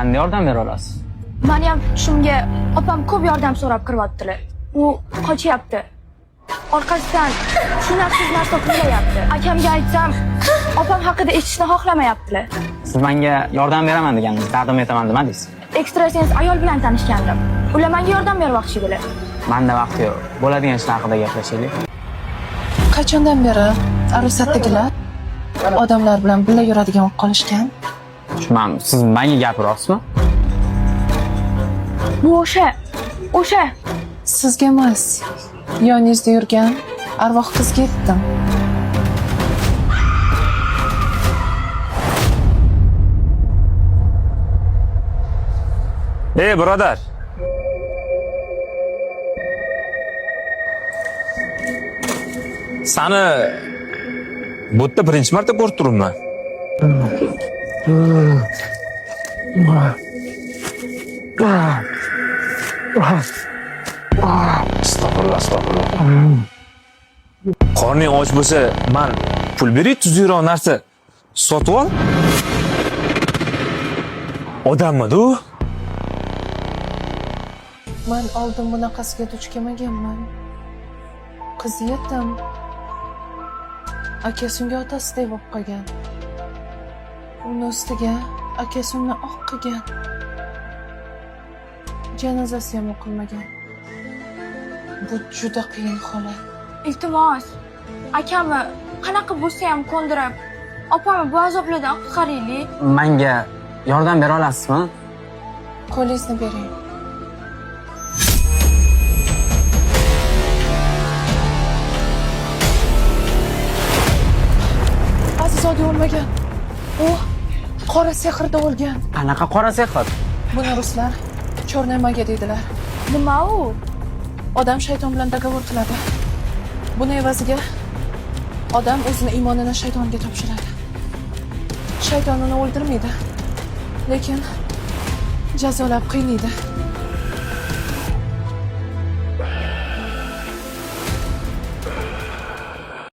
Qanday yordam bera olasiz? Mani ham tushimga opam ko'p yordam so'rab kiryaptilar. U qochyapti. Orqasidan tushunarsiz narsa kuylayapti. Akamga aytsam, opam haqida eshitishni xohlamayaptilar. Siz menga yordam beraman deganingiz, dardim aytaman demadingiz. Ekstrasens ayol bilan tanishgandim. Ular menga yordam bermoqchi edilar. Menda vaqt yo'q. Bo'ladigan ishlar haqida gaplashaylik. Qachondan beri arusatdagilar odamlar bilan birga yuradigan bo'lib qolishgan? Tushunmadim. Siz menga gapiryapsizmi? Bu o'sha, o'sha. Sizga emas, yoningizda yurgan arvoh qizga aytdim. Ey birodar. Sani bu yerda birinchi marta ko'rib turibman. Astag'firullah, astag'firullah. Qorning och bo'lsa, man pul beray, tuzukroq narsa sotib ol. Odammidi u? Man oldin bunaqasiga duch kelmaganman. Qiz yetim. Akasi unga otasidek bo'lib qolgan. Uni ustiga akasi uni oq qilgan. Janozasi ham o'qilmagan. Bu juda qiyin holat. Iltimos, akamni qanaqa bo'lsa ham ko'ndirib, opamni bu azoblardan qutqaraylik. Menga yordam bera olasizmi? Qo'lingizni bering. Aziz oddiy o'lmagan. U qora sehrda o'lgan. Qanaqa qora sehr? Buni ruslar черная магия deydilar. Nima u? Odam shayton bilan договор qiladi. Buni evaziga odam o'zini iymonini shaytonga topshiradi. Shayton uni o'ldirmaydi, lekin jazolab qiynaydi.